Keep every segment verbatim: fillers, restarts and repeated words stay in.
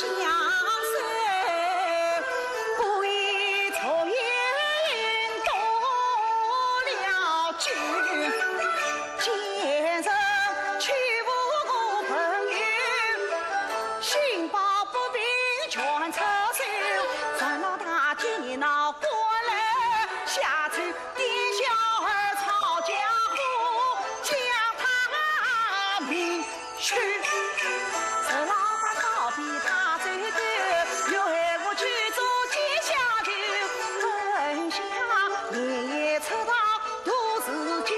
相思不已，昨夜多了酒，今日去赴我朋友，新抱不平全出手，传了大姐闹过来，下手。 店小二讨家伙，将他命去。陈老板倒比他最对，又害我去做奸下头，恨下年夜吃到肚子酒，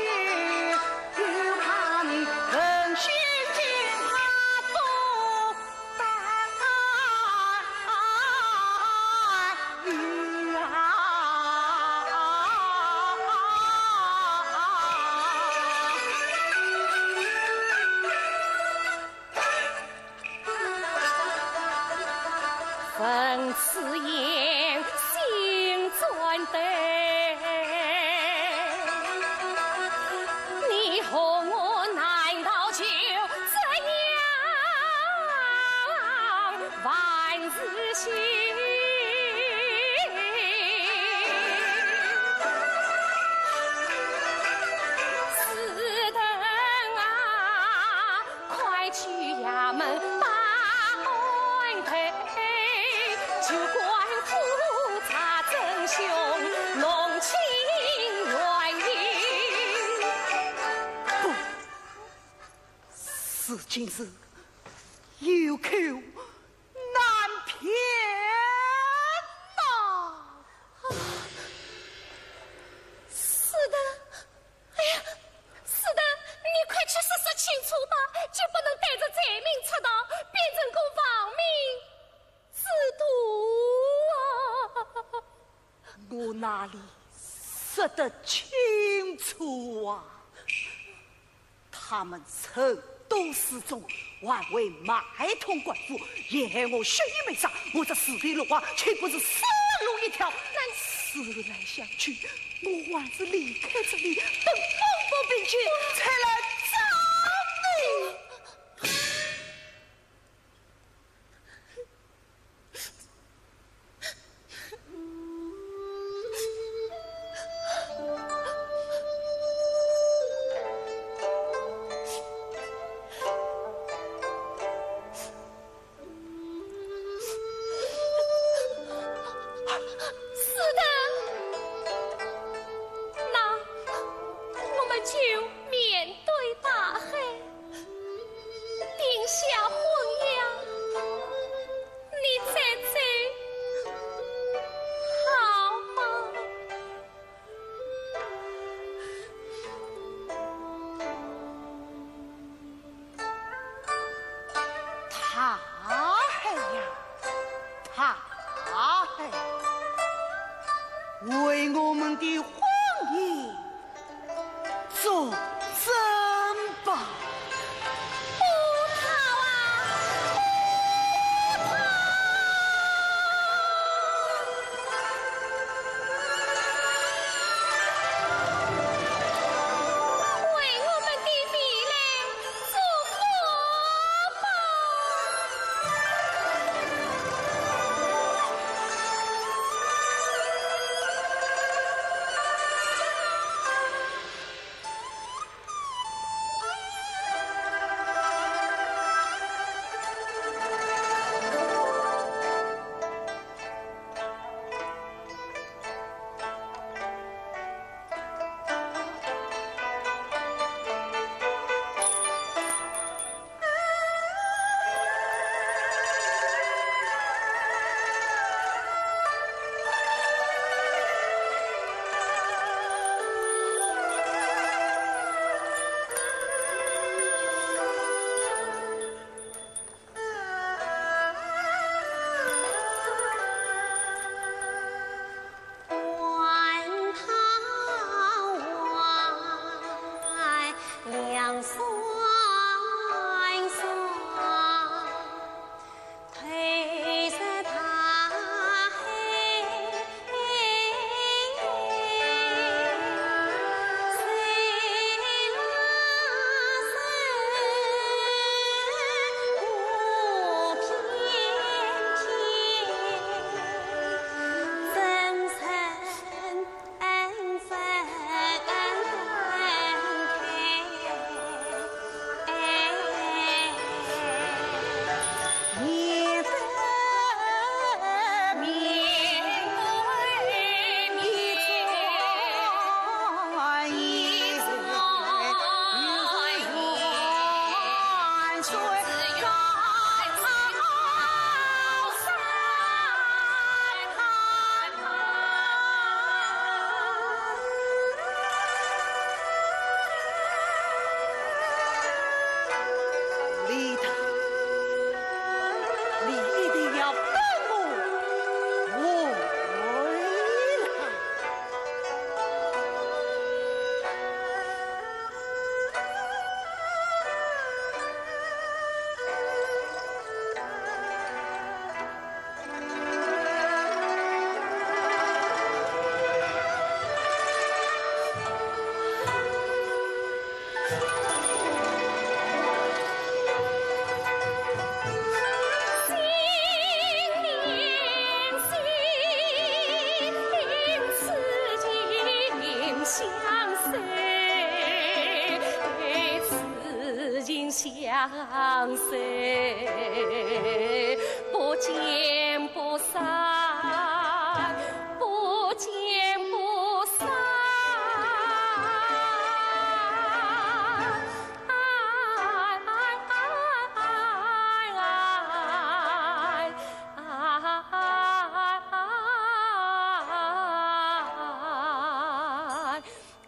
又怕你狠心将他不 闻此言心转抖，你和我难道就这样万事休？是的啊， 快去衙门把官推，就官府查真凶，弄清原因。不，如今是有口难辩呐。是的， 哎呀，是的，你快去说说清楚吧，就不能带着罪名出逃，变成个亡命之徒啊！我哪里说得清楚啊？他们成都示众， 还会买通官府，陷害我血雨没上，我这自投罗网，岂不是死路一条？那……思来想去，我还是离开这里，等风波平去，才来找你。 是的，那我们就面对李达，你一定要等我，我回来。 相随，不见不散，不见不散。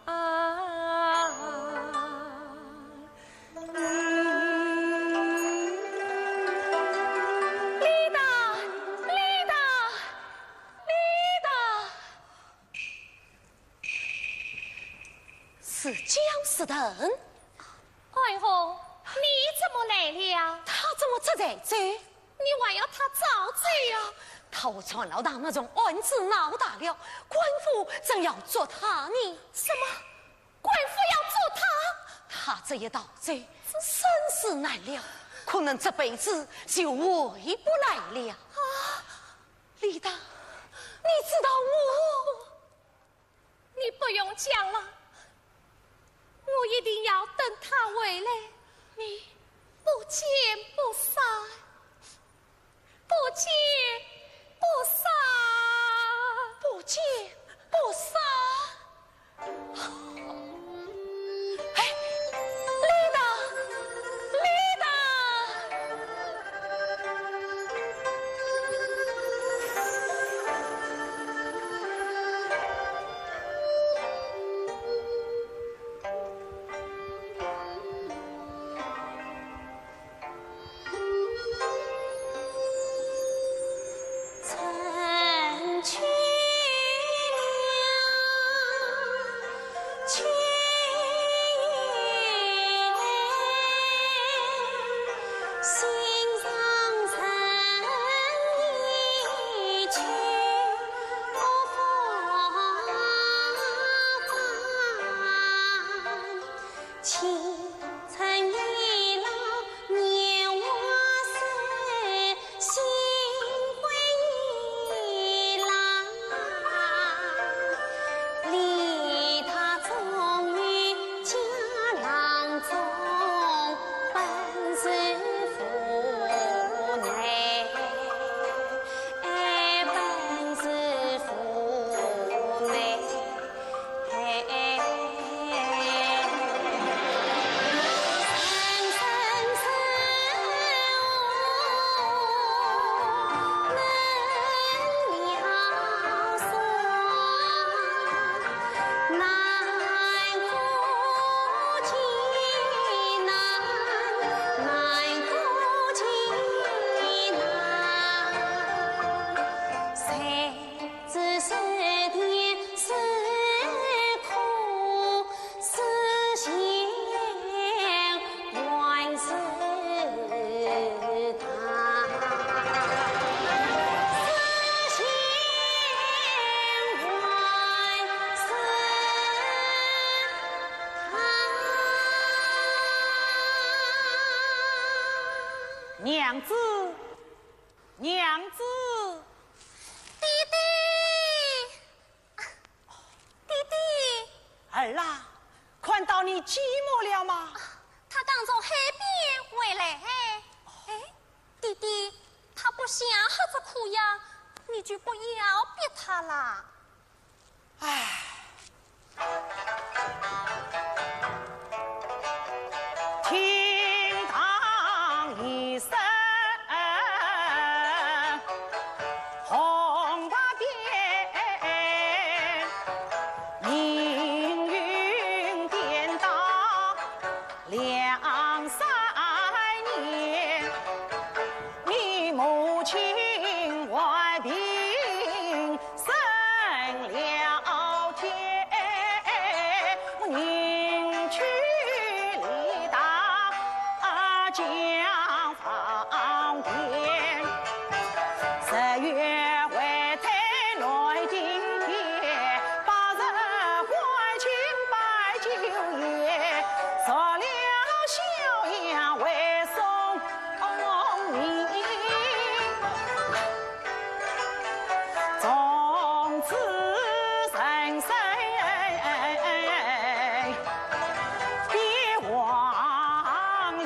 啊！ 李达，李达，李达！是焦士腾。爱红，你怎么来了？他怎么这才走？ 你还要他早走呀？他和传老大那桩案子闹大了，官府正要捉他呢。什么？官府要捉他？他这一逃走，生死难料，可能这辈子就回不来了。啊，李达，你知道我 你不用讲了，我一定要等他回来，你不见不散，不见不散，不见不散。哎，李达，李达！ 娘子，娘子。爹爹！ 爹爹！儿啊，看到你继母了吗？她刚从海边回来。哎，爹爹，她不想喝这苦药，你就不要逼她啦。唉。两三年，你母亲患病升了天，我迎娶李大江。 房间，十月怀胎来进殿，八十欢庆摆酒宴，着了小样为送命。从此人生变黄脸。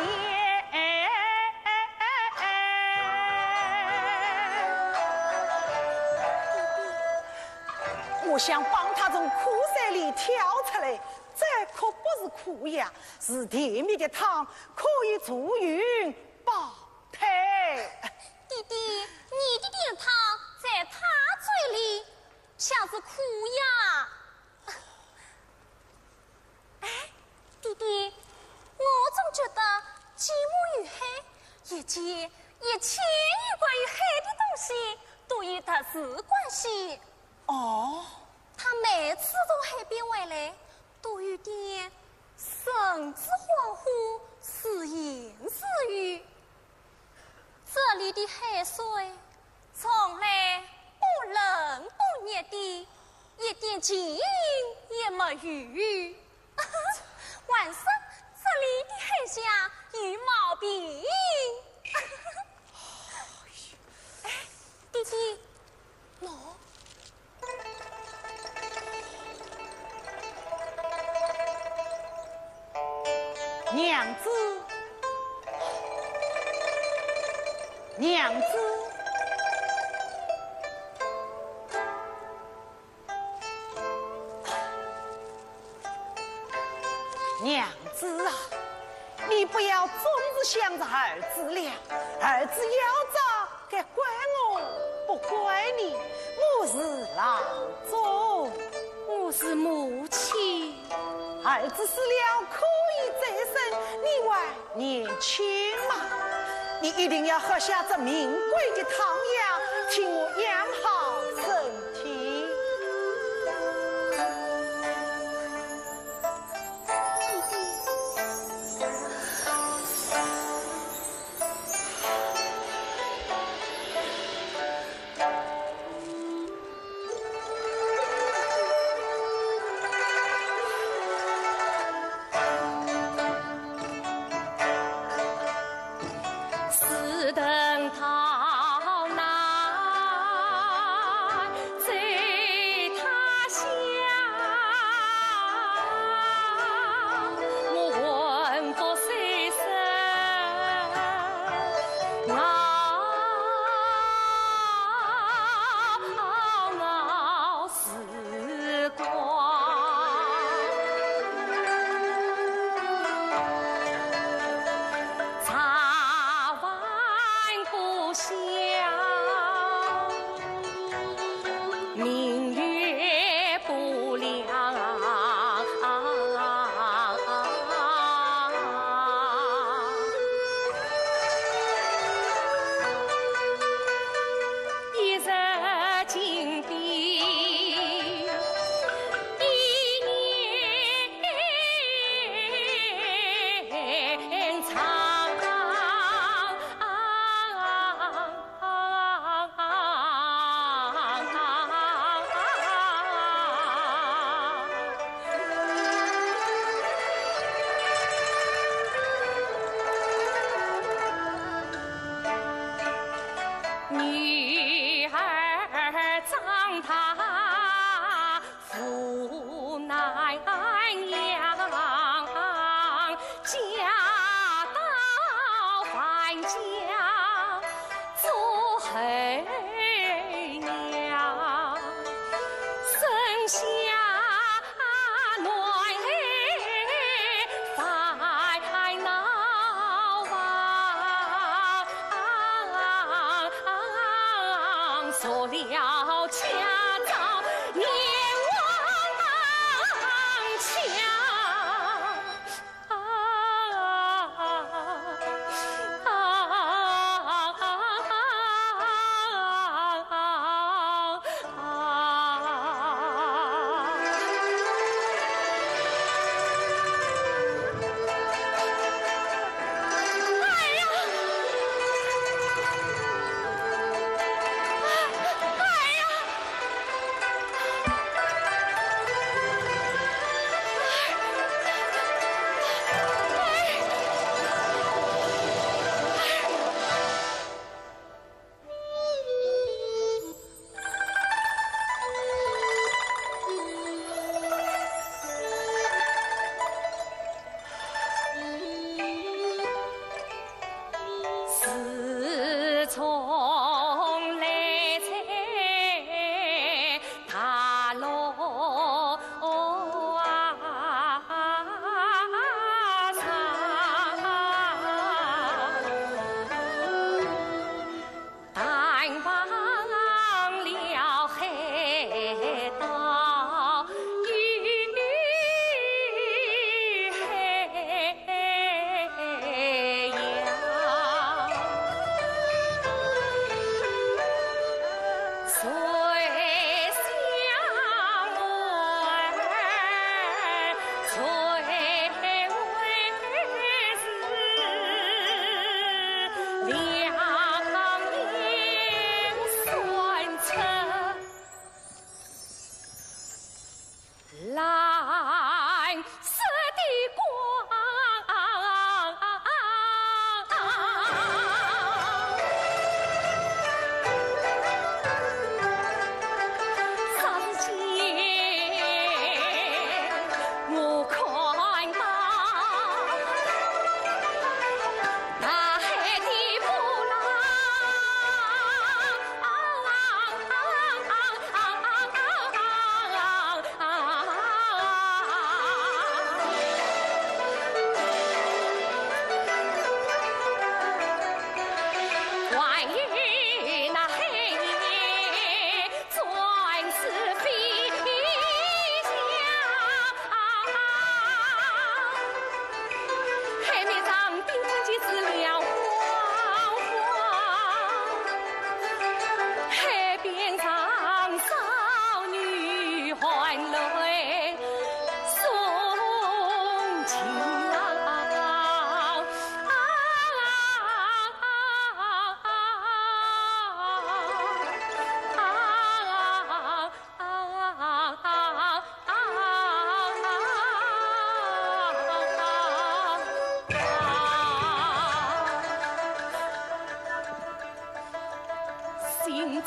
我想帮她从苦海里跳出来，这可不是苦呀，是甜蜜的汤，可以助孕保胎。弟弟，你的甜汤在她嘴里像是苦呀。 哎，弟弟，我总觉得继母遇害，以及一切有关于海的东西，都有特殊关系。哦。她每次从海边回来，都有点神志恍惚，自言自语。 这里的海水从来不冷不热的，一点晶莹也没有。还说这里的海象有毛病。哎，弟弟，喏， 娘子，娘子，娘子啊，你不要总是想着儿子了，儿子要找 该怪我，不怪你，我是郎中。我是母亲。儿子死了可以再生，你还年轻嘛，你一定要喝下这名贵的汤药，替我养好身体。 女儿长大 做了家中冤枉当强。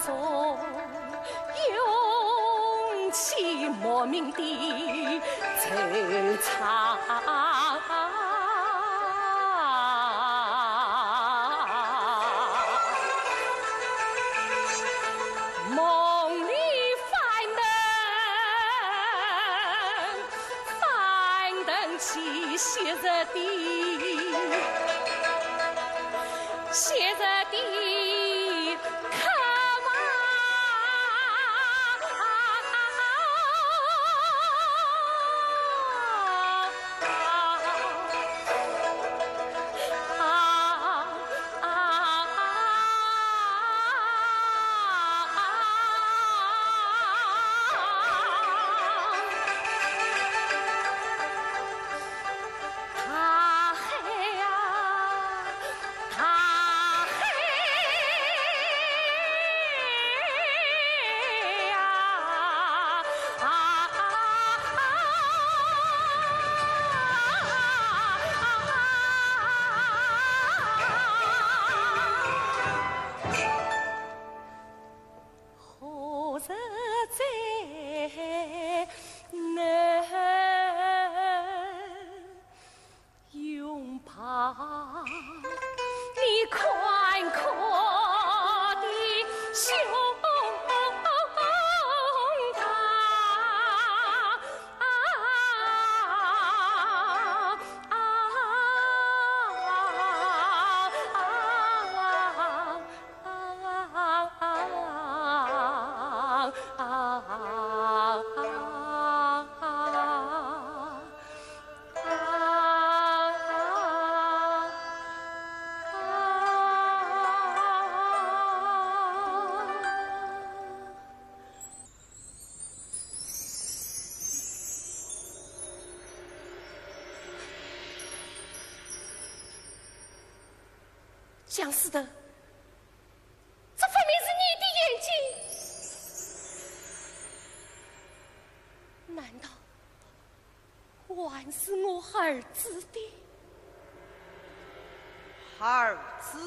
涌起莫名的惆怅。梦里翻腾，翻腾起昔日的 昔日的渴望。大海呀，大海呀，啊，何日再能 拥抱你宽阔的胸江思德，这分明是你的眼睛，难道 还是我儿子的？儿子？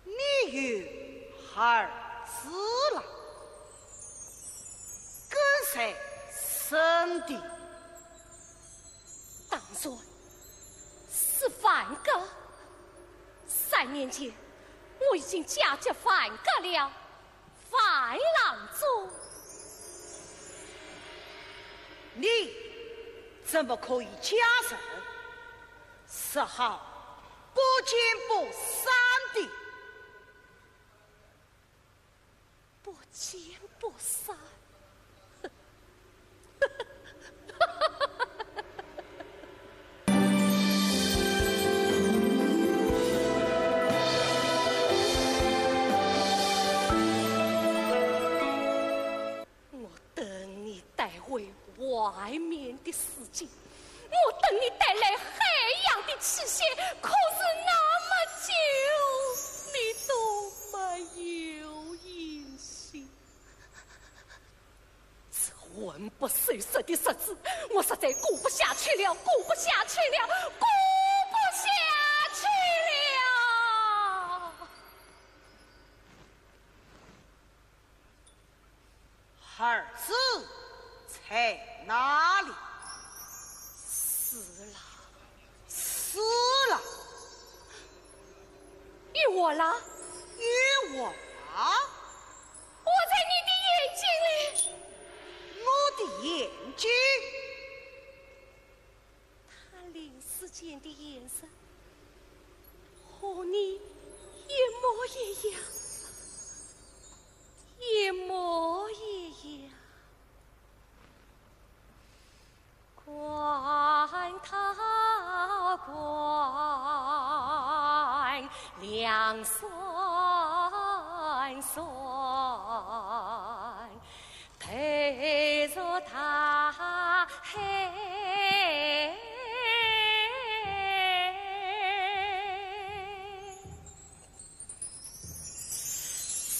你有儿子了？跟谁生的？当然是范格。三年前，我已经嫁给范格了。 范郎中。你怎么可以嫁人？说好不见不散的。不见不散？ 我等你带回外面的世界，我等你带来海洋的气息，可是那么久，你都没有音信。这魂不守舍的日子，我实在过不下去了，过不下去了，过不下去了。 儿子在哪里？死了。死了？又活了？又活了？活在你的眼睛里。我的眼睛？ 他临死前的眼神和你一模一样，一模一样。观他观，两双双， 投入大海。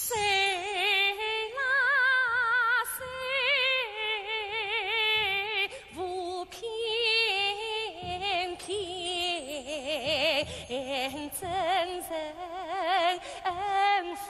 水啦水，无平平，真人分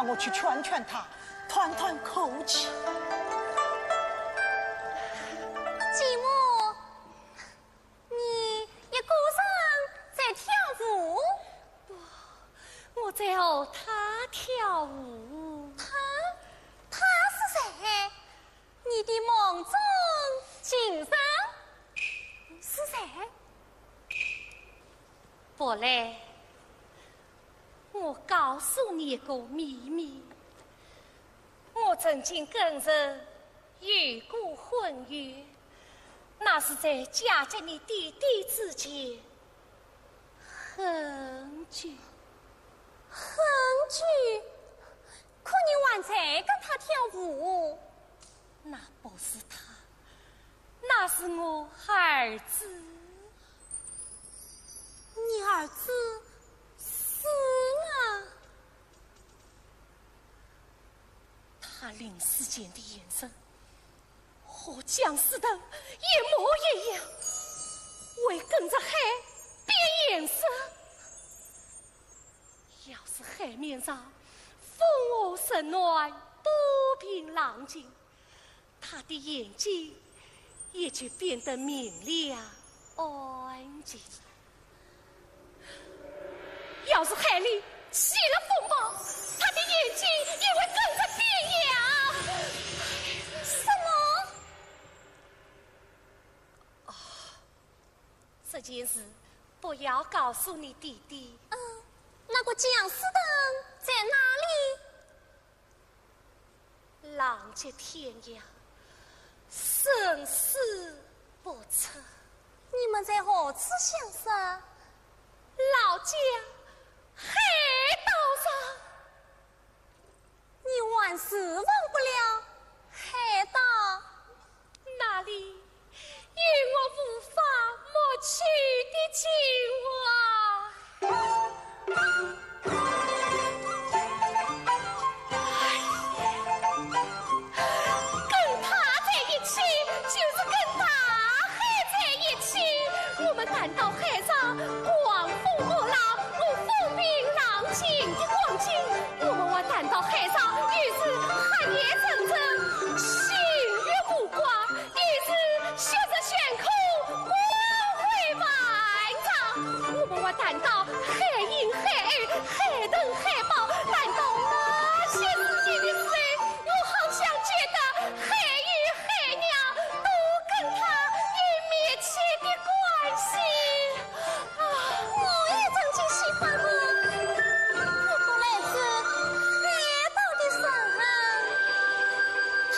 我去劝劝他，团团口气。继母，你一个人在跳舞？不，我在和他跳舞。他？他是谁？你的梦中情人是谁？ 不来，我告诉你一个秘密。我曾经跟人有过婚约，那是在嫁给你爹爹之前很久。很久？可你还在跟他跳舞？那不是他， 那是我儿子。你儿子死了？他临死前的眼神和僵尸头一模一样，会跟着海变颜色。要是海面上风和日暖，波平浪静， 他的眼睛也就变得明亮安静。要是海里起了风暴，他的眼睛也会跟着变样。什么？哦，这件事不要告诉你爹爹。嗯，那个僵尸灯在哪里？ 浪迹天涯，生死不测。你们在何处相识？老家海岛上。你还是忘不了海岛。 那里有我无法抹去的情怀。跟他在一起，就是跟大海在一起。我们谈到海上狂风恶浪、风平浪静的光景，我们还谈到海上有时黑夜沉沉，星月无光， 有时血色悬空，光辉万丈。我们还谈到海鹰、海鸥、海豚、海豹，谈到那些事情的时候，我好像觉得海鱼、海鸟都跟他有密切的关系。啊，我也曾经喜欢过一个来自海岛的人，他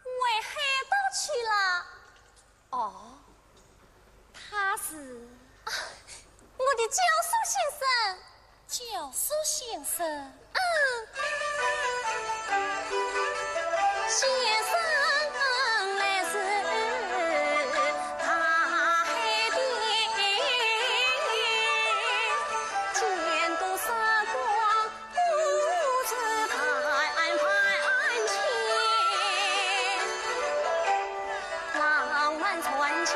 回海岛去了。哦，他是？啊，我的教书先生。教书先生？嗯。先生来自大海边，见多识广， 不知谈判情，浪漫传奇，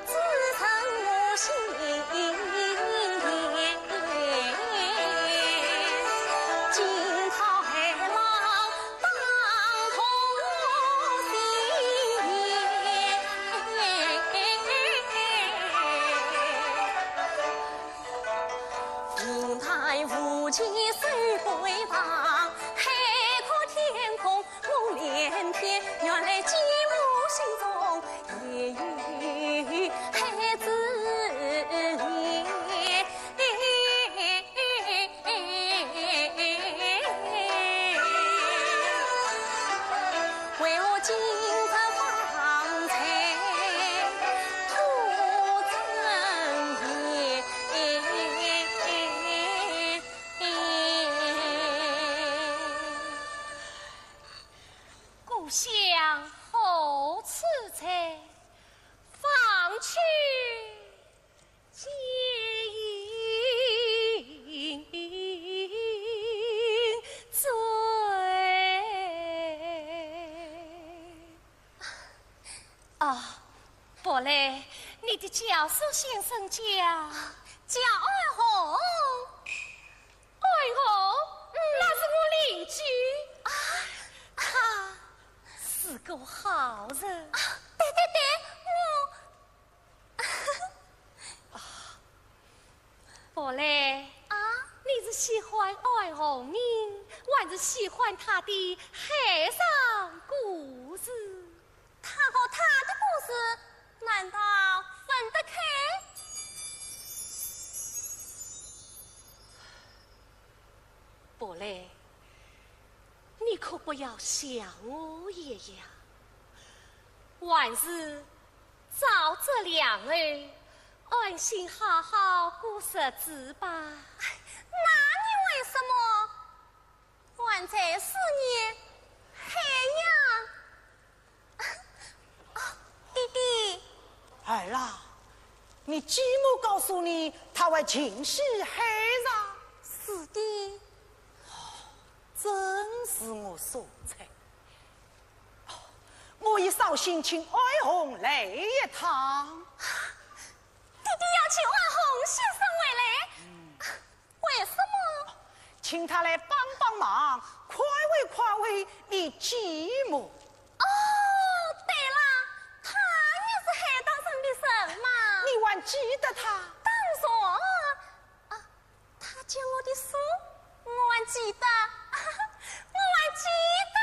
只剩我心田。惊涛骇浪，当头心。 云淡无际水归方，海阔天空梦连天。原来继母心中也有海之念。 为何今日方才吐真言？故乡何处在？方卿 借饮醉。啊，不来，你的教书先生叫……叫安红。 安红，那是是个好人。啊，对对对，我……啊，宝贝，啊？你是喜欢安红人，还是喜欢他的海上故事？他和他的故事，难道分得开？ 宝贝，你可不要像我一样，还是早择良人，安心好好过日子吧。哎，那你为什么还在思念海洋？ 哦，爹爹。儿啊，你继母告诉你，她会情系海上。是的。哦，真是我所猜。哦，我已捎信请安红来一趟。爹爹要请安红先生回来？嗯。 为什么？请他来帮帮忙，宽慰宽慰你继母。哦，对了，他也是海盗船的人嘛。你还记得他？当然啊，啊，他借我的书，我还记得，我还记得。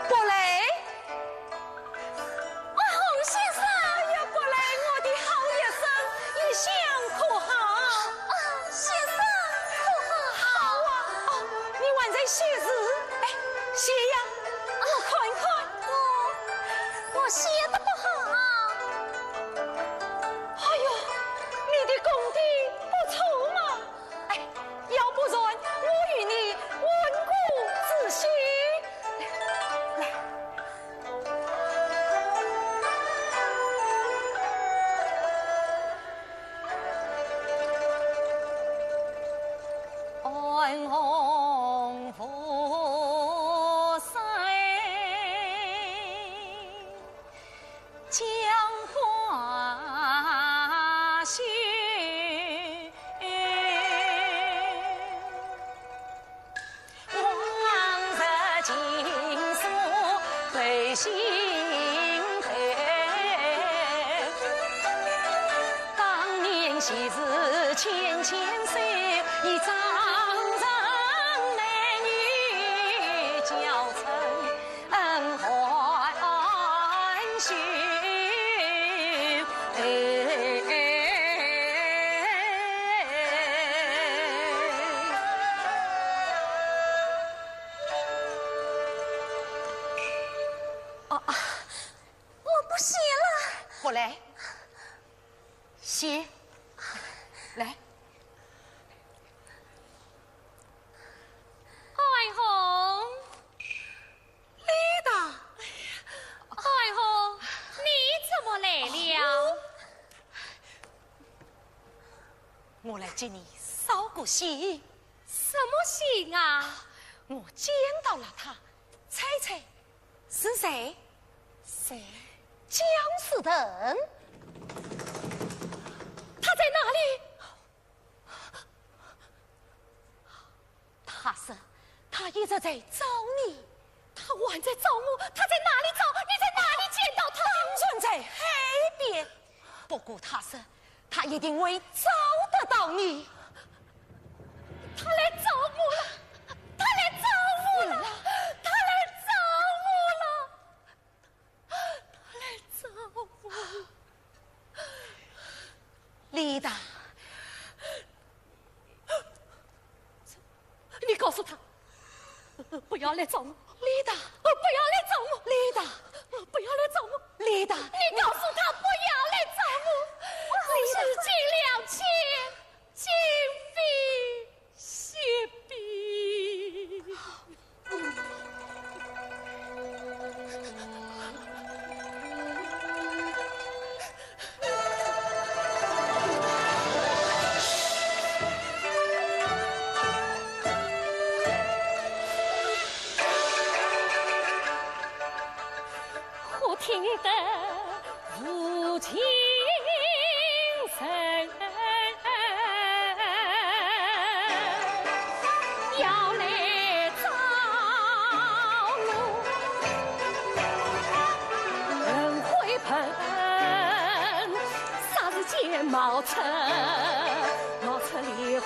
宝贝，安红先生。哎呀，宝往日情深回心头，当年昔日牵牵手，一张张男女交成 恩爱恩仇。哦，啊，我不写了。不来，写，来。爱红。 丽达。哎呀，爱红，你怎么来了？我来给你捎个信。什么信啊？我见到了他，猜猜是谁？谁？姜思腾。他在哪里？ 他说他一直在找你。他还在找我？他在哪里找？你在哪里见到他？当然在海边。不过他说他一定会找得到你。他来找我了！他来找我了！他来找我了！ 他来找我。丽达。你告诉他，不要来找我。丽达。不要来找我。丽达。不要来找我。丽达。你告诉他不要来找我。我已经两千 今非昔比。忽听得 无情人要来找我，轮回盆，霎时间冒出，冒出烈火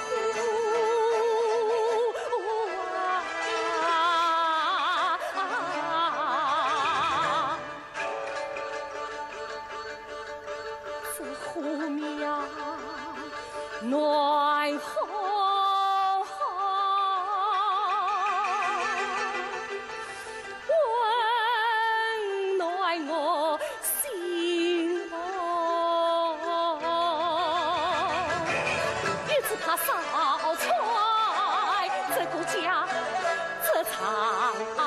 啊！ 这火苗暖烘烘，温暖我心窝。一直怕烧穿这个家，这场梦。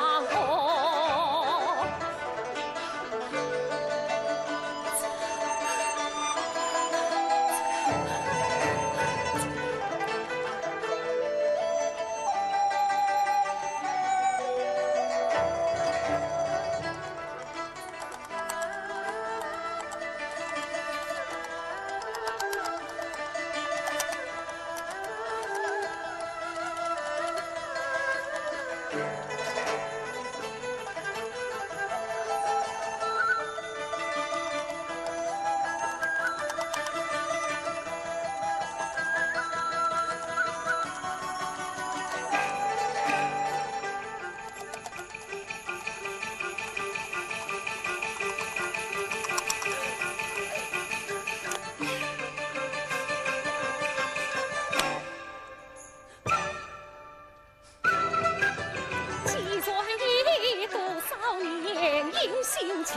既然已多少年音信全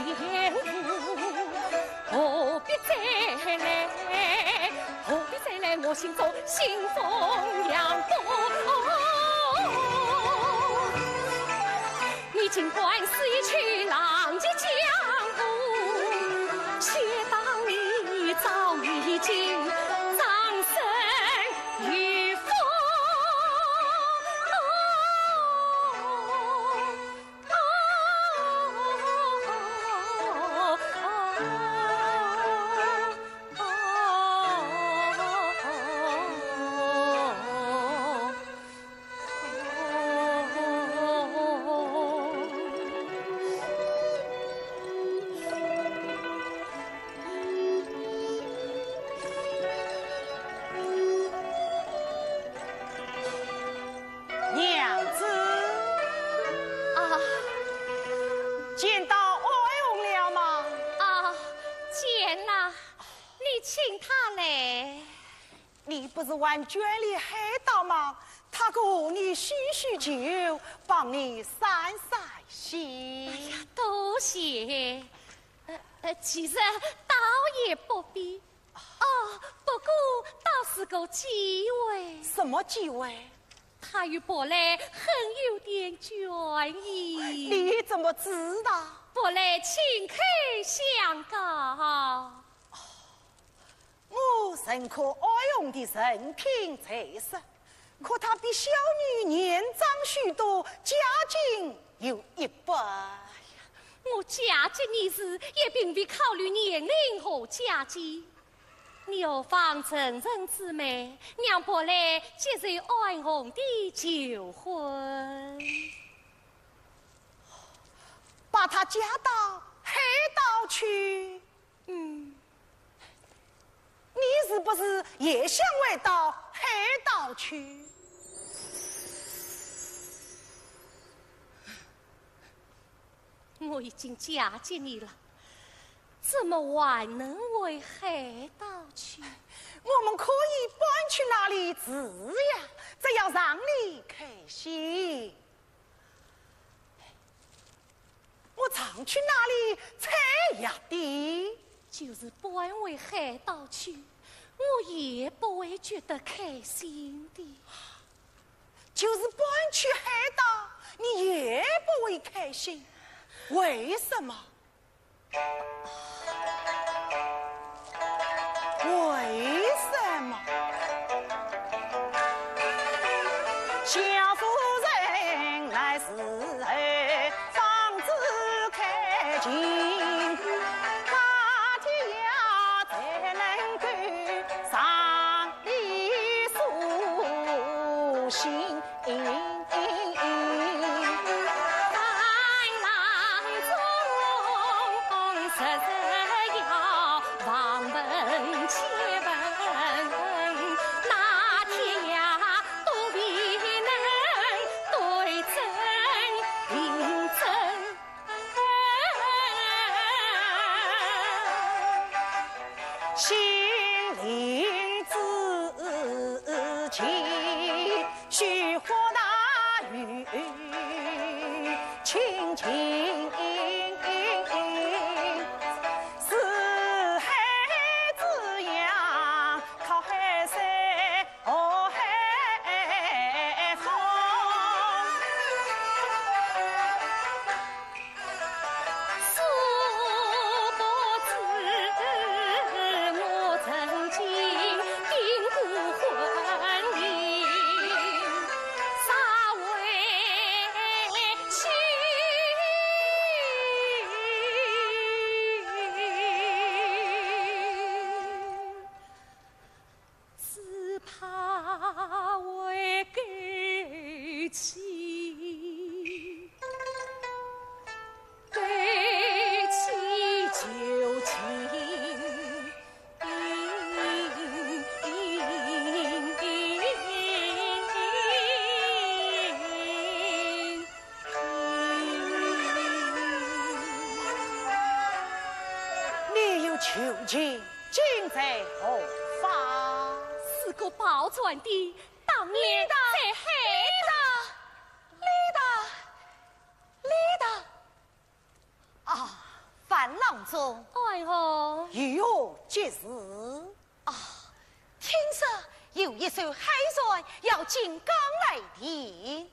无，何必再来？何必再来我心中兴风扬波？你尽管是一去浪迹江湖，且当你早已经葬身 雨风。请他来。你不是还捐了海盗吗？他可和你叙叙旧，帮你散散心。哎呀，多谢。呃，呃，其实倒也不必。哦，不过倒是个机会。什么机会？他与薄暮很有点交情。你怎么知道？薄暮勤口相告。 我认可爱红的人品才识，可她比小女年长许多，家境又一般。我嫁给你时也并未考虑年龄和家境，你何妨趁人之危，让薄暮接受爱红的求婚。把她嫁到海盗去。 嗯，你是不是也想回到海盗去？我已经嫁给你了，怎么还能回海盗去？我们可以搬去那里住呀，只要让你开心。 我常去那里采药的。就是搬回海盗去，我也不会觉得开心的。就是搬去海盗，你也不会开心，为什么？ 为什么？你有求情，今在何方？是个跑船的，当年在海盗。 啊，樊郎中。哎哟。有何急事？啊，听说有一艘海船要进港来停。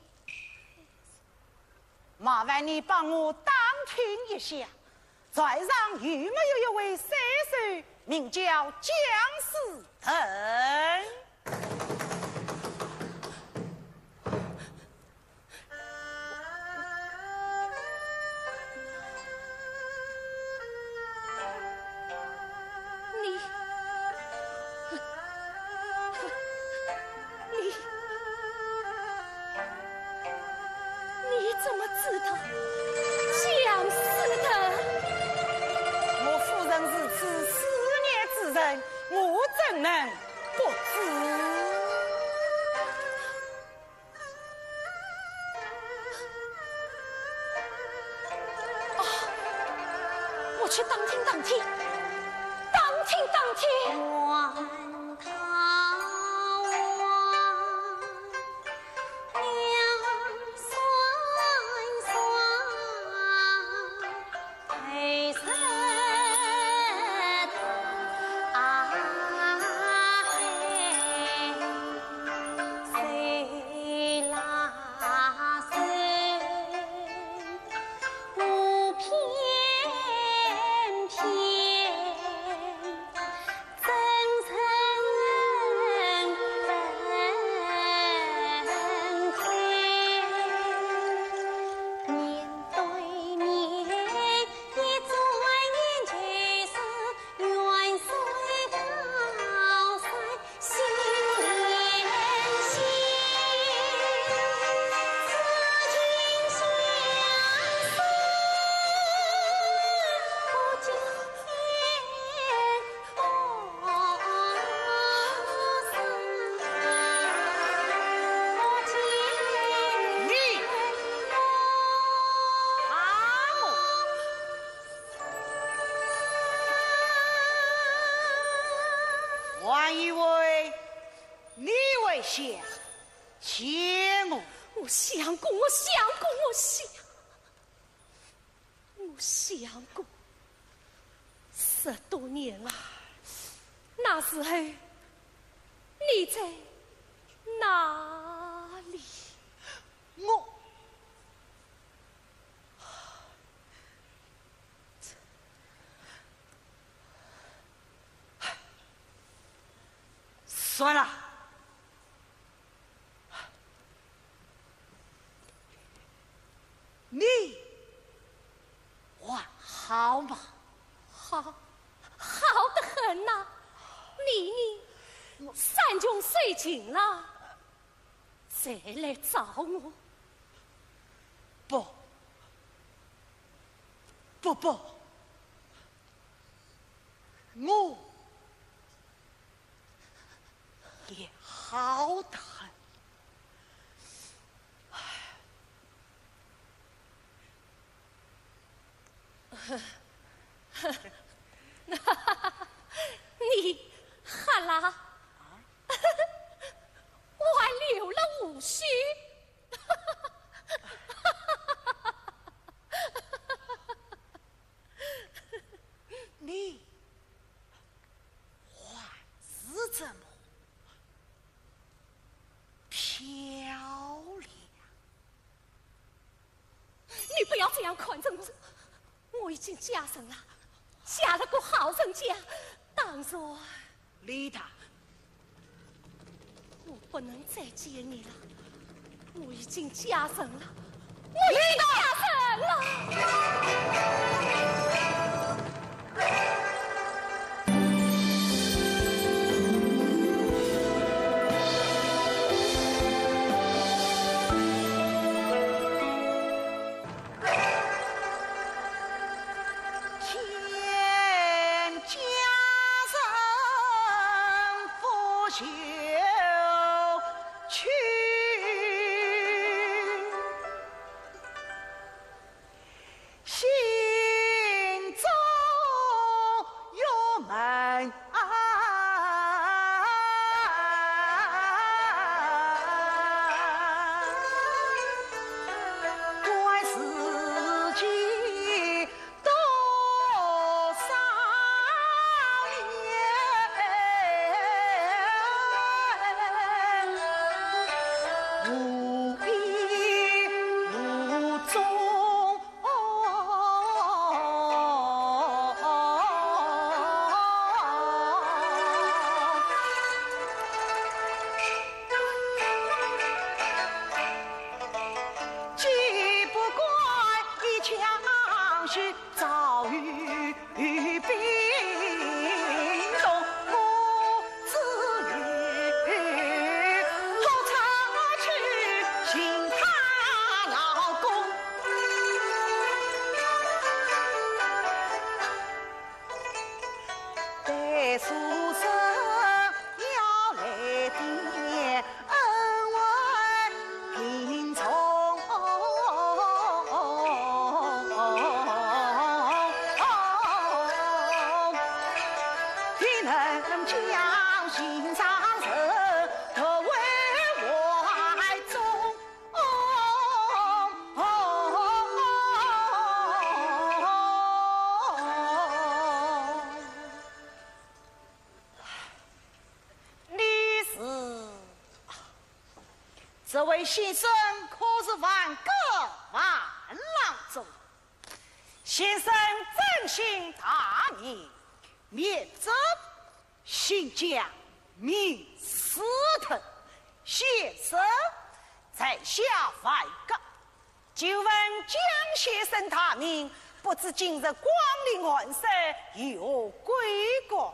麻烦你帮我打听一下，船上有没有一位水手，名叫姜士腾？ 你，你，你怎么知道姜士腾？我夫人如此思念之人，我怎能不知？ 啊，我去打听打听，打听打天。还以为你会想起我。我想过，我想过，我想，我想过。十多年了，那时候你在哪里？我……算了，你还好吗？好，好得很呐。你呢？山穷水尽了，才来找我。不，不，不，我也好得很。你哈啦，我还留了胡须。你还是这么漂亮。你不要这样看着我，我已经嫁人了，嫁了个好人家。当然，丽达，我不能再见你了，我已经嫁人了，我已经嫁人了。将心上人，特为怀中。你是？这位先生可是万哥万郎中？先生尊姓大名？免礼，姓姜名思腾。先生，在下万哥。 久闻姜先生大名，不知今日光临寒舍，有何贵干？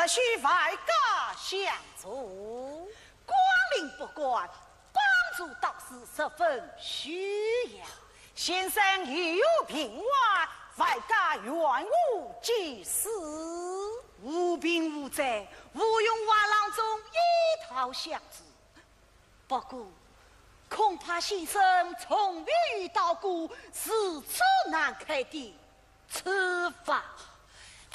实需万哥相助。光临不敢，帮助倒是十分需要。先生有何病患，万哥愿无济事。无病无灾，务用万郎中一道相助。 不过，恐怕先生从未遇到过如此难开的处方。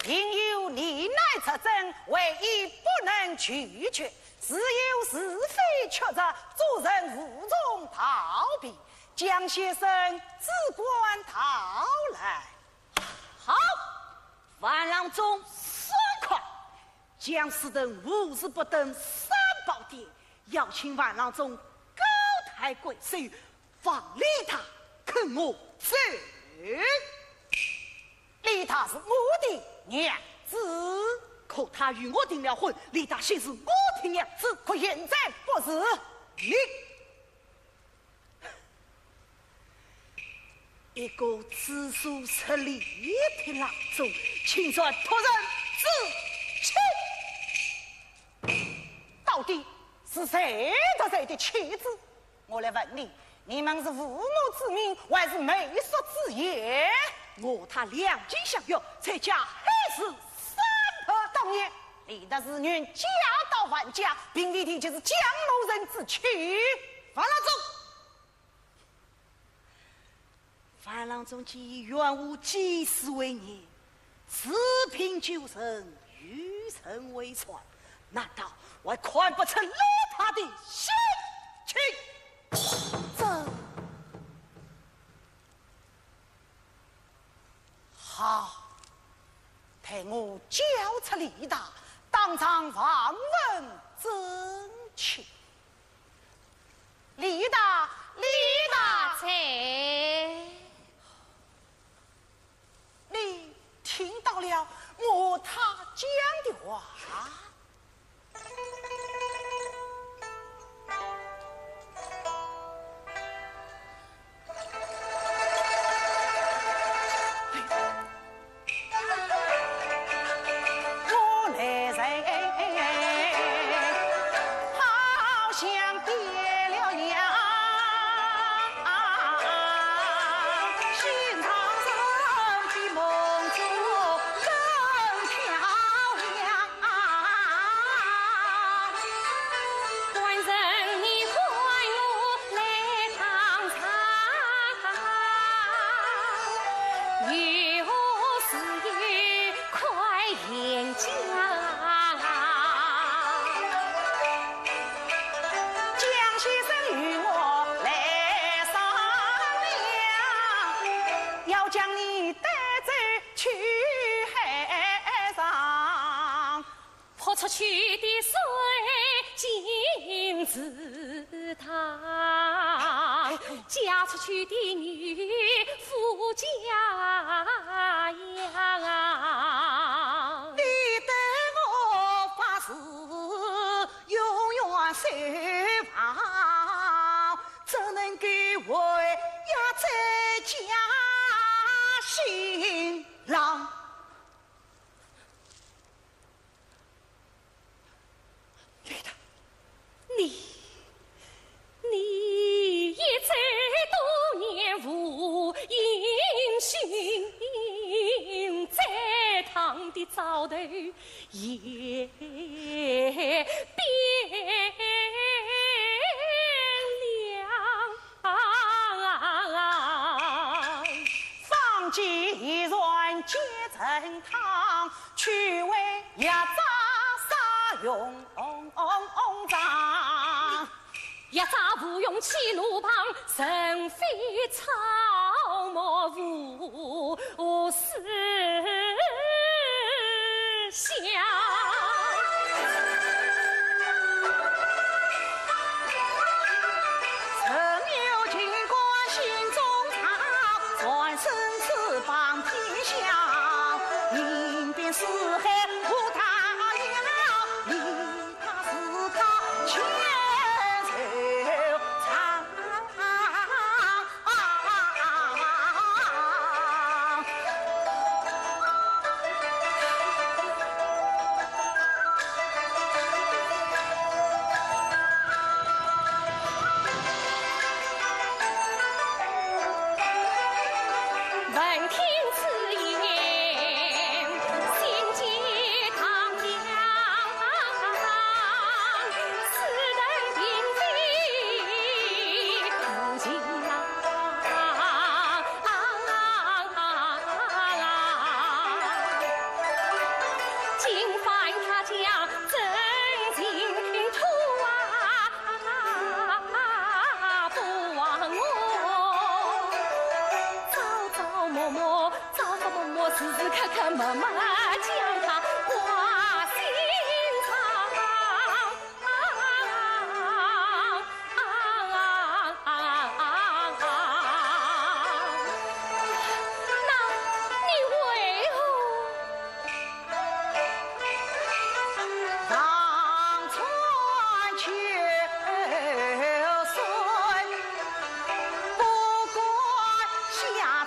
病由你来执诊，唯一不能拒绝，是由是非曲折，做人无从逃避。姜先生只管道来。好，万郎中爽快。 姜思腾无事不登三宝殿，要请万郎中高抬贵手，望李大肯我走。李大是我的娘子。可他与我订了婚，李大现是我的娘子。可现在不是。你 一个知书识礼的郎中，竟然托人之妻。到底是谁的谁的妻子？我来问你，你们是父母之命，还是媒妁之言？我他两情相悦，在家海誓山盟。当年李大是愿嫁到万家，并非提及是姜某人之妻。万郎中， 万郎中既已愿无济事为念，自贫救人，与人为善，难道还看不出李大的心情？这……好，待我叫出李大，当场望闻问切。 李大，李大。在。你听到了我他讲的话？ 我来人，好像跌了洋，心上人比梦中更漂亮。 官人你唤我来当场，有何事快言讲。江先生与我来商量，要将你带走去海上。 泼出去的水尽是汤，嫁出去的女富家养。你对我发誓永远守望，怎能够为呀这假新郎？ 李大，你，你一醉多年无音讯，在堂的灶头也变一朝无用起炉旁，人非草木无思想。人有情感心中藏，转身翅膀天下，云遍四海无他样，你 他是他千手长。闻听此言，心激荡漾。 朝朝暮暮，时时刻刻，默默将他挂心上。那你为何？ 望穿秋水，不管下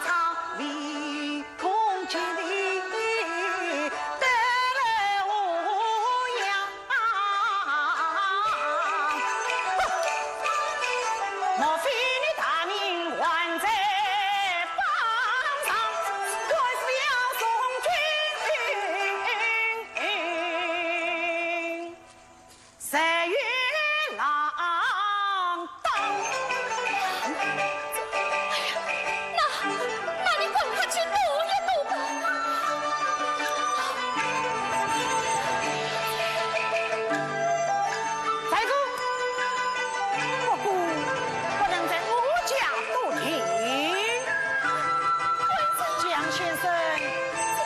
场，唯恐见你得了无恙。莫非你大人还在 方丈，还是要从军，在与郎当。那，那你赶快去躲一躲吧。 在座，不过不能在我家多停。江先生，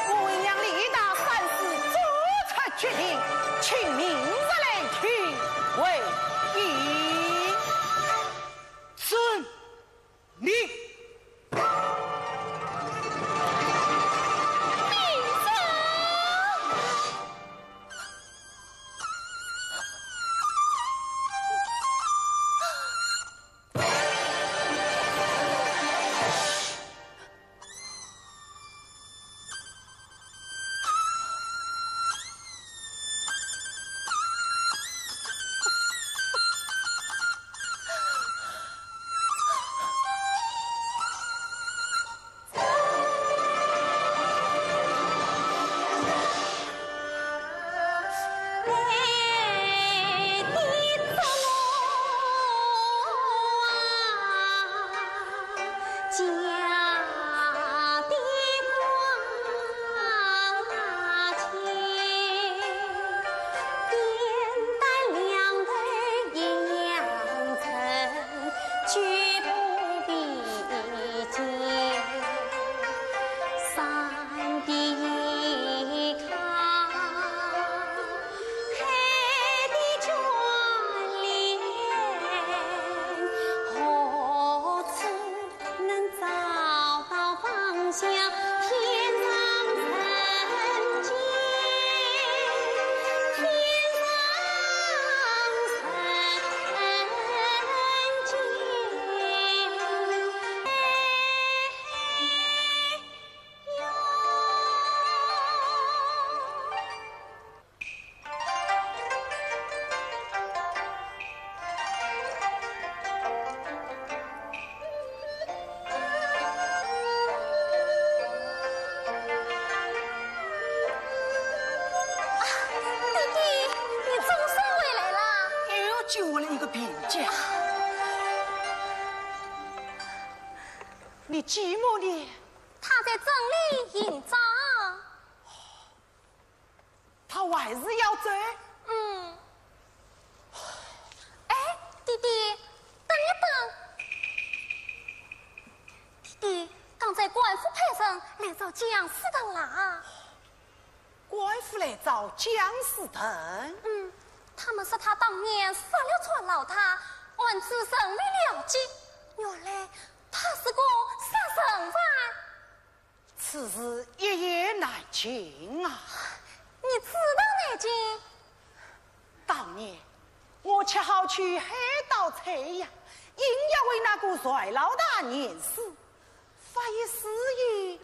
我已让李大三司做出决定，请明日来听回音。遵命。 弟弟，你总算回来了。又救我了一个平家。你继母呢？她在镇里行乞。她还是要走？嗯。姜思腾啦。官府来找姜思腾？嗯，他们说他当年杀了船老大，案子仍未了结，原来他是个杀人犯。此事一言难尽啊。你知道难尽？当年我恰好去海盗采药，因要为那个船老大验尸， 发现尸体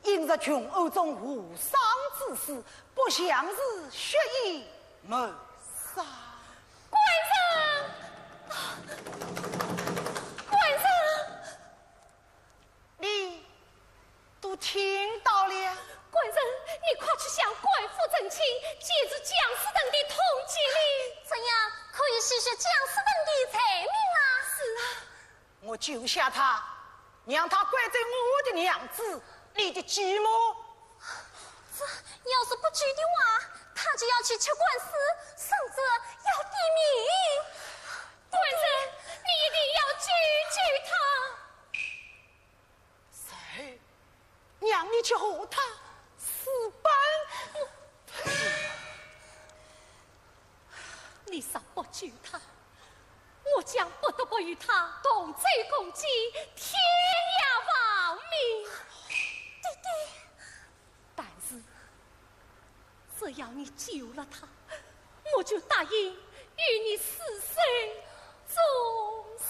映着穷暗中无双之势，不像是蓄意谋杀。官人！官人！你都听到了？官人，你快去向官府成亲，解除姜思腾的通缉令。这样可以洗去姜思腾的罪名啊。是啊。 我救下他，让他归在我的娘子，你的继母。这要是不救的话，他就要去吃官司，甚至要抵命。官人，你一定要救救他。谁让你去和他私奔？你若不救他，我将不得不与他同舟共济，天涯亡命。爹爹。但是，只要你救了他，我就答应与你厮守终身。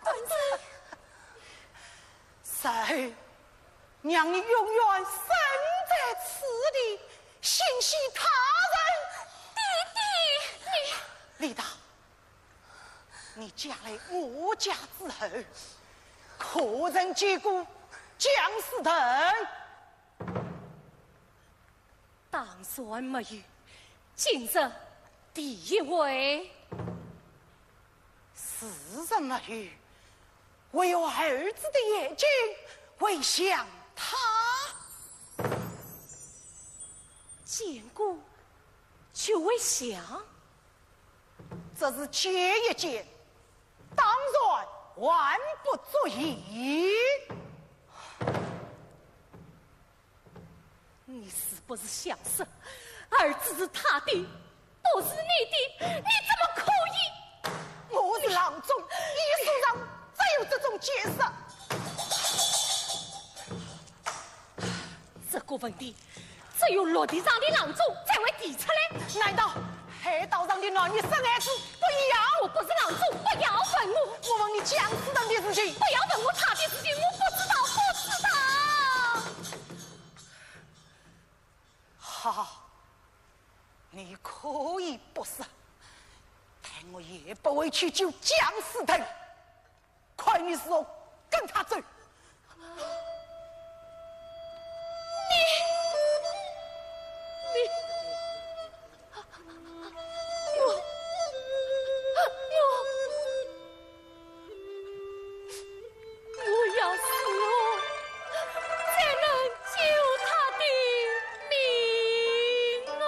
官人。谁让你永远身在此地，心系他人？爹爹，你……李达，你嫁来我家之后，可曾见过姜思腾？ 当然没有，今日第一回。自然没有，唯有儿子的眼睛会像他。见过就会像？只是见一见，当然还不足以。 你是不是想说，儿子是他的，不是你的？你怎么可以？我是郎中，医书上只有这种解释。这个问题，只有陆地上的郎中才会提出来。难道 海盗船的男女生孩子不要？我不是郎中，不要问我。我问你姜思腾的事情。不要问我他的事情，我不知道，不知道。好，你可以不说，但我也不会去救姜思腾。 看你如何跟他走。你，你，我，我，我要死了，才能救他的命啊！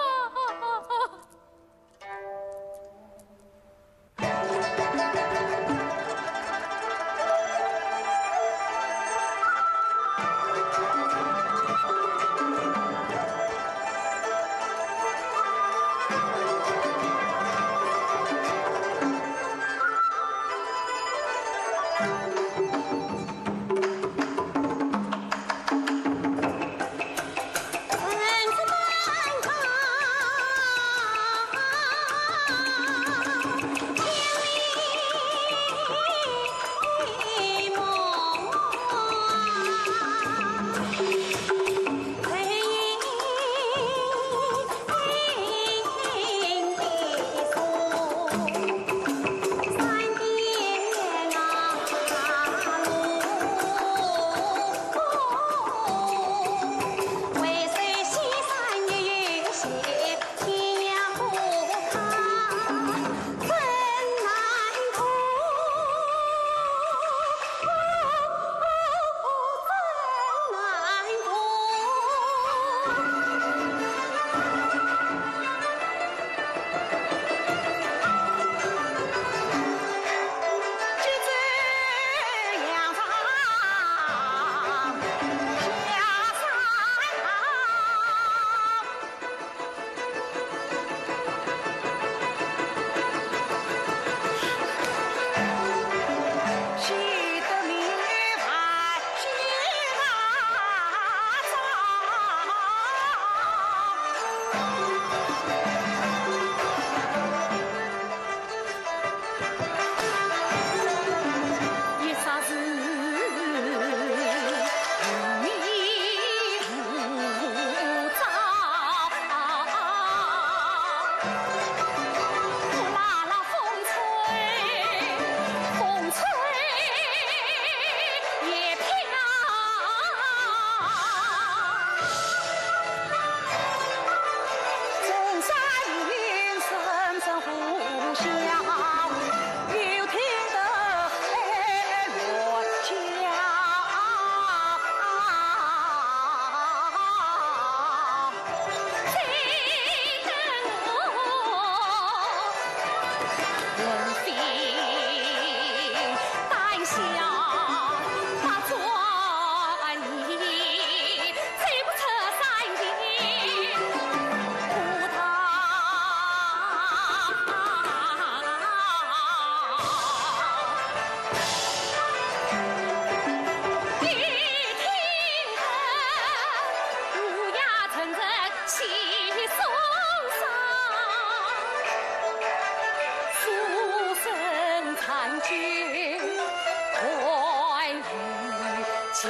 叫。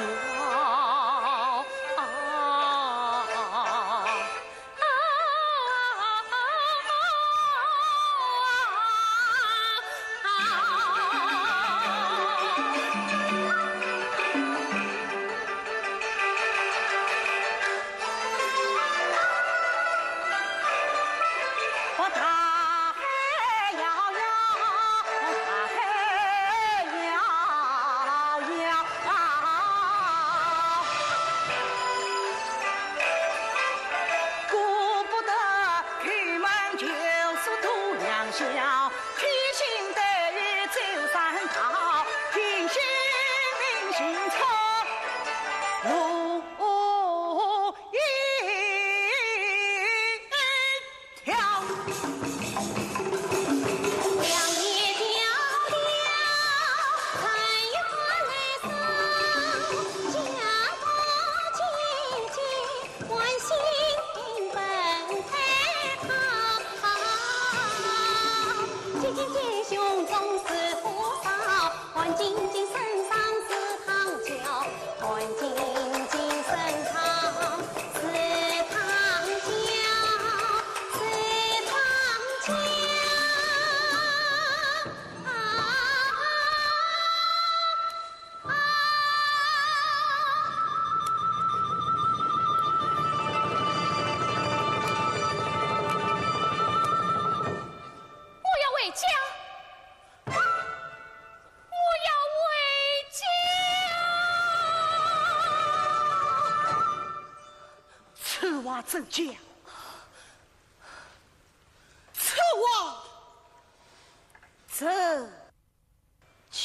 我要回家，我要回家。此话怎讲？此话怎 讲。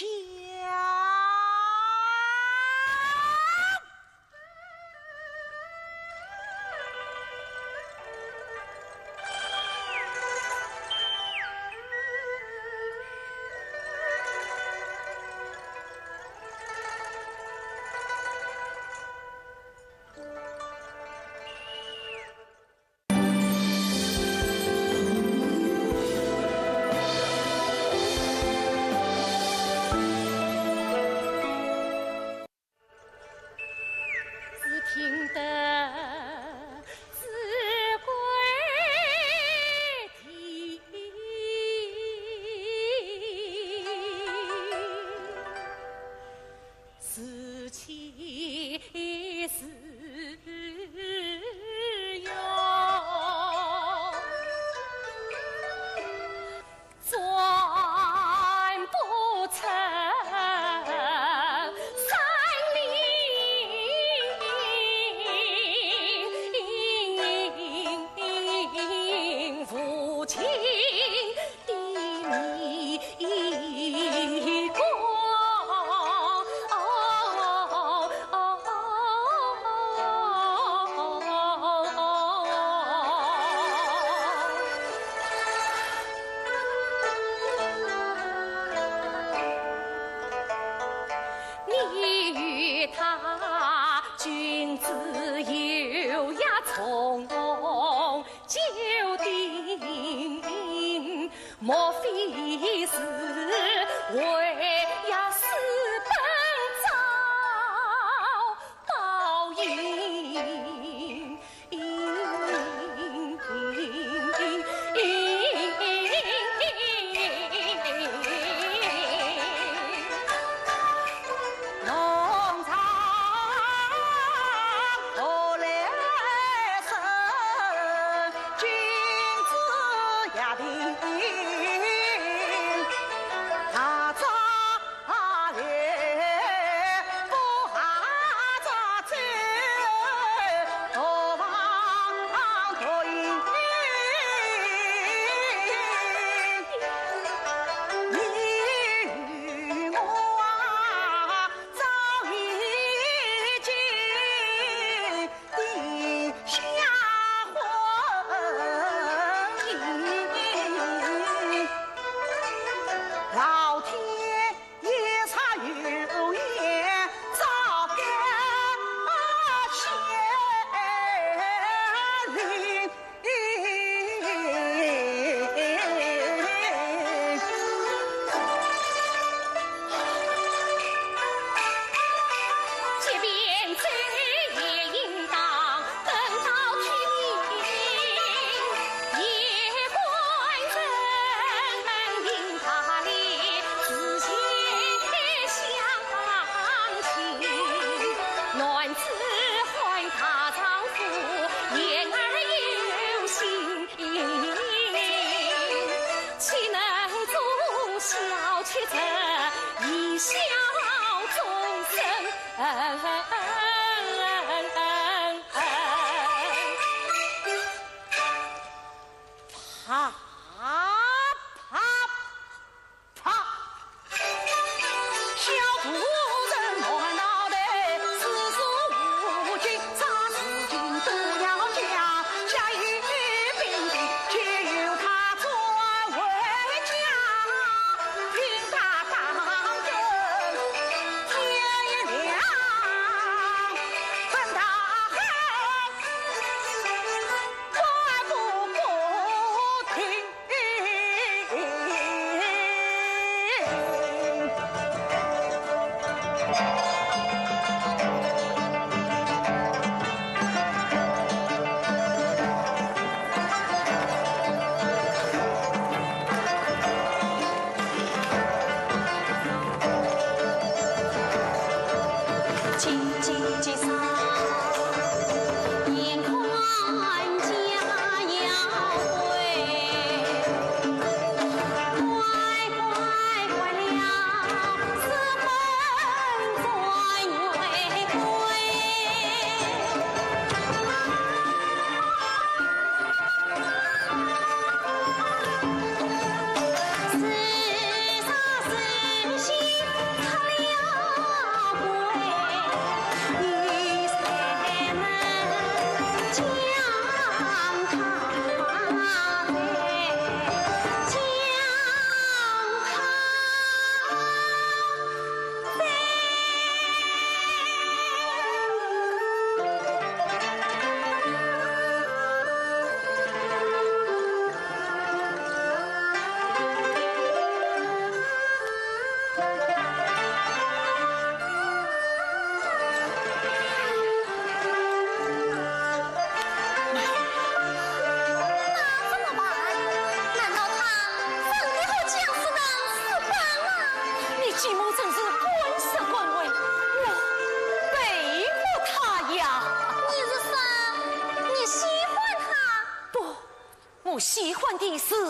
不喜欢的是你。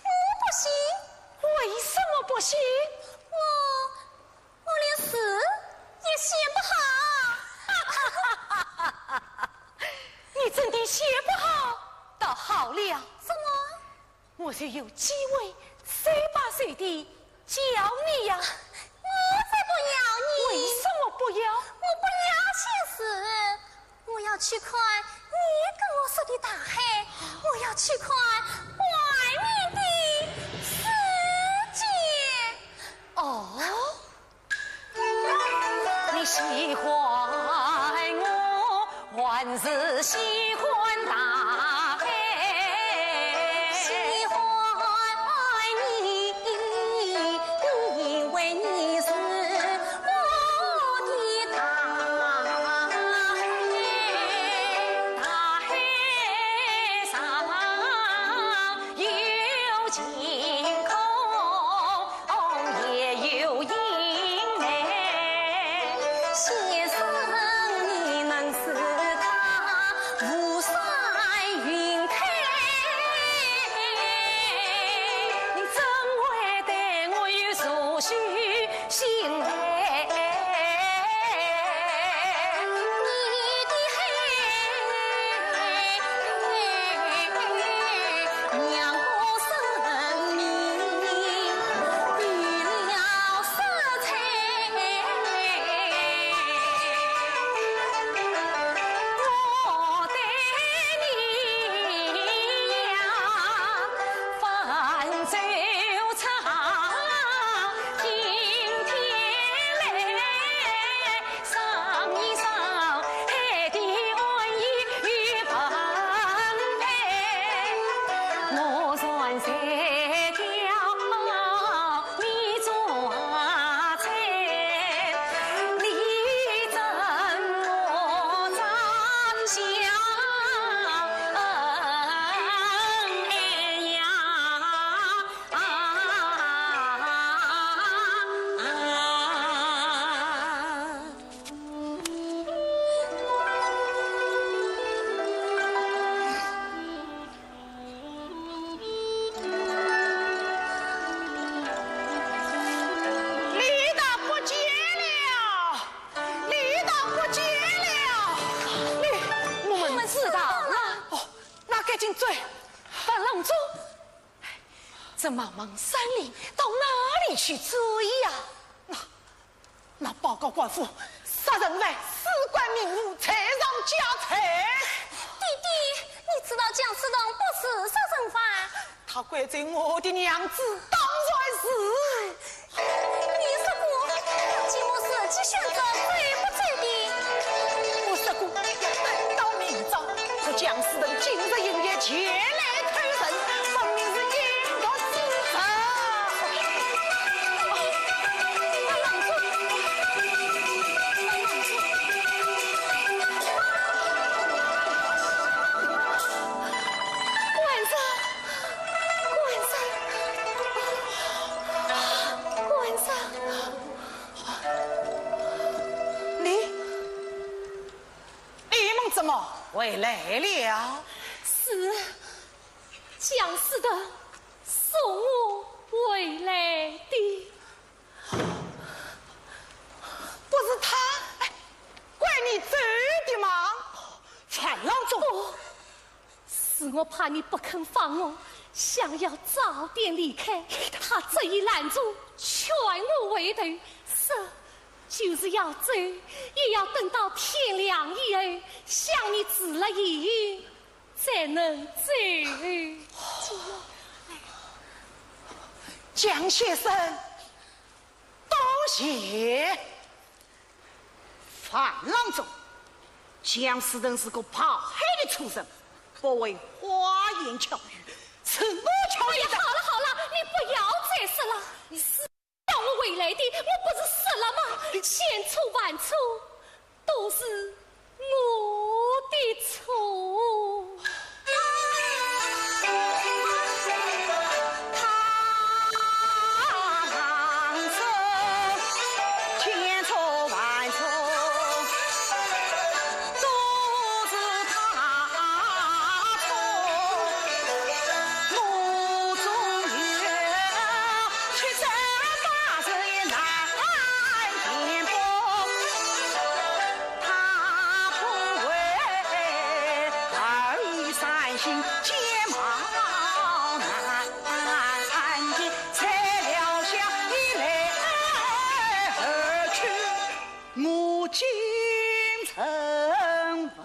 我不信。为什么不信？我，我连字也写不好。你真的写不好？倒好了。怎么？ 我就有机会手把手地教你呀。我才不要你！为什么不要？我不要写字，我要去看你给我说的大海，我要去看外面的世界。哦， 你喜欢我，还是喜欢大海？喜欢你，因为你是我的大海。大海上有晴空， 也有阴霾。先生，你能使它巫山云开？你怎会对我有所许心嘞？你的海 让我生命变了色彩。我对你呀，泛舟唱，听天来。 赏一赏海的岸与风帆，我船在桥，你船在，你舟我舟，小恩爱呀。 啊。李达不见了，李达不见了。你，我们知道了。哦，那赶紧追。樊郎中， 这茫茫山林到哪里去追呀？那，那报告官府，杀人犯事关名户，罪上加罪。爹爹，你知道姜思成不是杀人犯。他拐走我的娘子，当然是。你说过，要经过实际选择，追不追的？我说过，要等到明朝。 这姜思成今日营业前来偷人，分明是阴毒之徒。官人，官人，官人。你， 你们怎么回来了？是，姜思成送我回来的。不是他，哎，拐你走的吗？樊郎中。不， 是我怕你不肯放我，想要早点离开，他执意拦住，劝我回头，说就是要走，也要等到天亮以后，想你住了以后，才能走。姜先生，多谢。 樊郎中，姜思成是个剽害的畜生，不会花言巧语，是我巧语的。哎呀，好了好了，你不要再说了。是叫我回来的，我不是说了吗？千错万错，都是我的错。见貌难见，才料想你来而去，我竟成佛。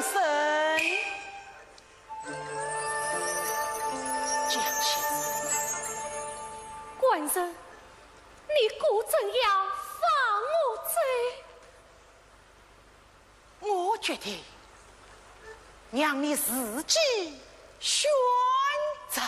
生。江先生，官人，你果真要放我走？我决定让你自己选择。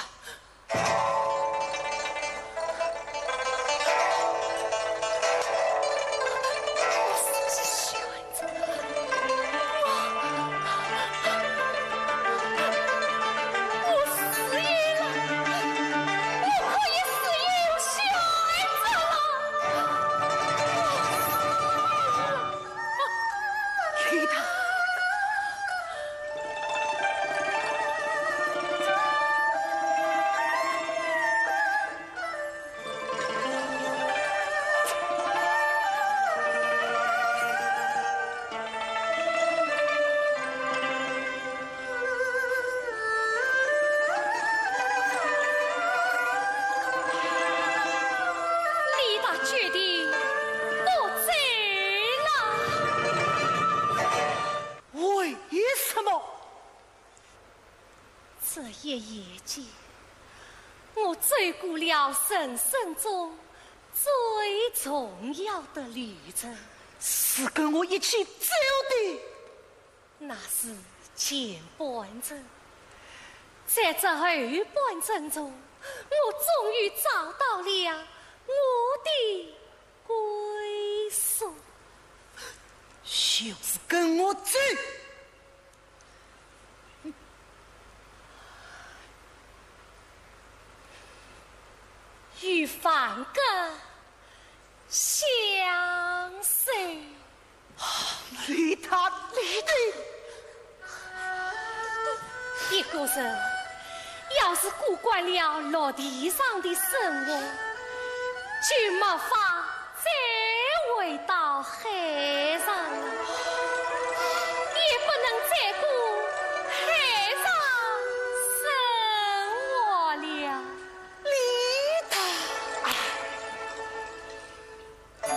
李达。李达决定不走了。为什么？这一夜间，我走过了人生中最重要的旅程。是跟我一起走的。 那是前半程，在这后半程中，我终于找到了我的归宿。就是跟我走。与凡哥相守。 李达，李达。一个人要是过惯了陆地上的生活，就没法再回到海上了，也不能再过海上生活了。李达，哎。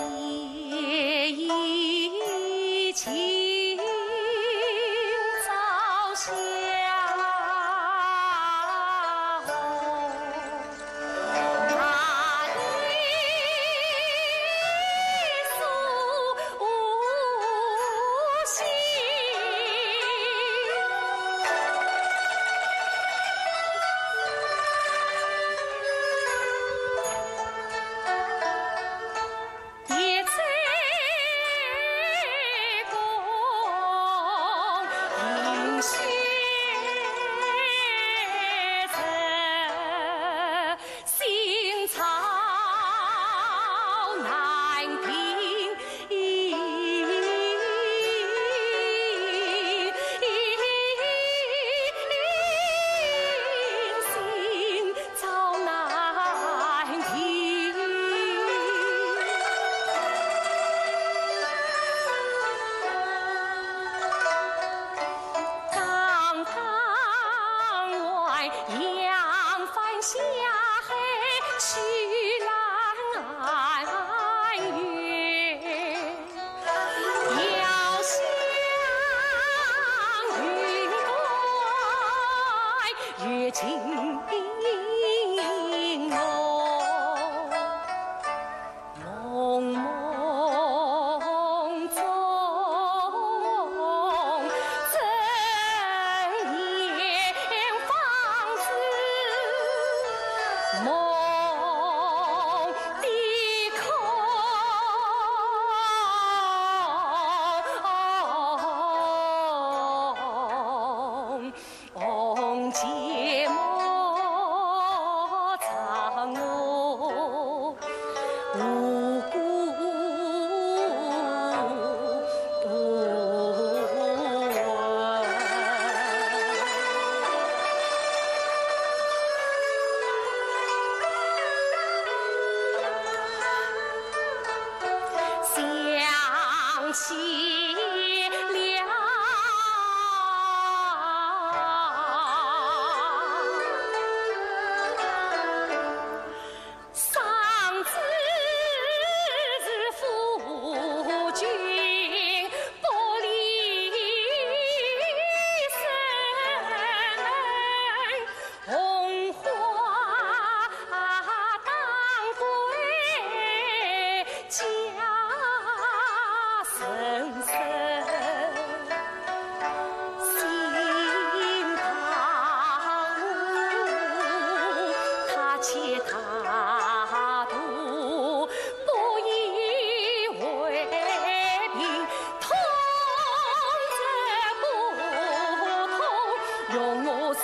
用我自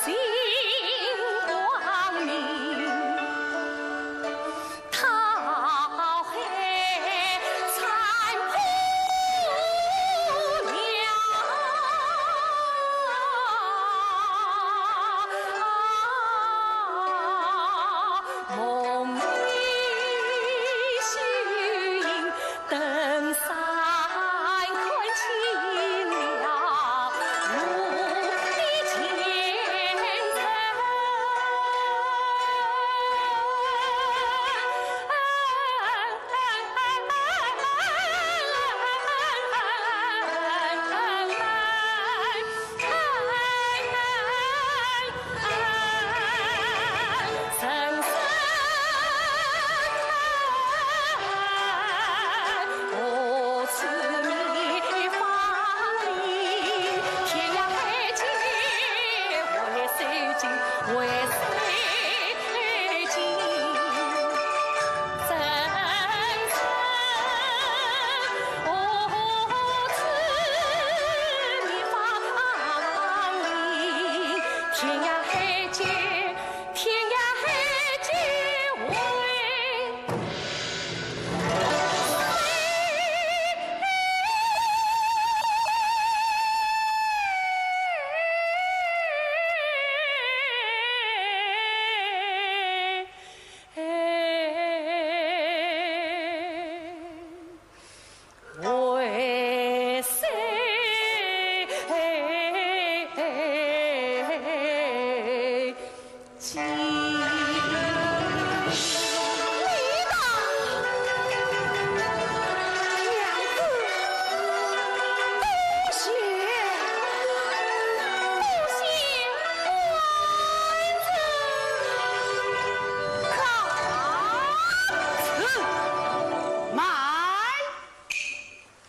信光明，讨海参破了。梦里 灯山看清了，我的前程。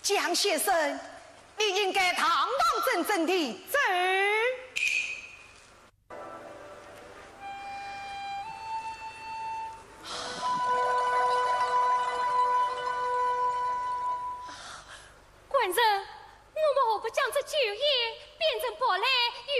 江先生，你应该堂堂正正地走。官人，我们何不将这酒宴变成博览与